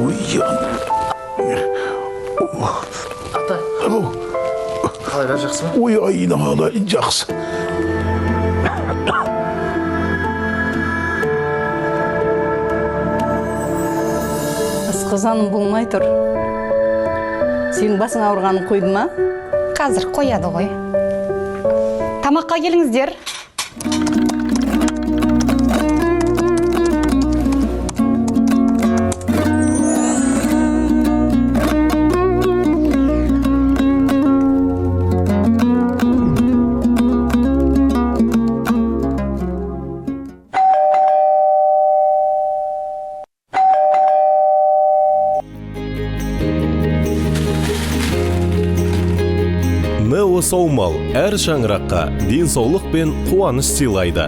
Ой. Ата, қалай, бәрі жақсы ма? Ой, айналайын, жақсы. Асқазаным болмай тұр. Сенің басың ауырғанын қойды ма? Қазір қояды ғой. Тамаққа келіңіздер. Нео Саумал әр шаңыраққа денсаулық пен қуаныш сыйлайды.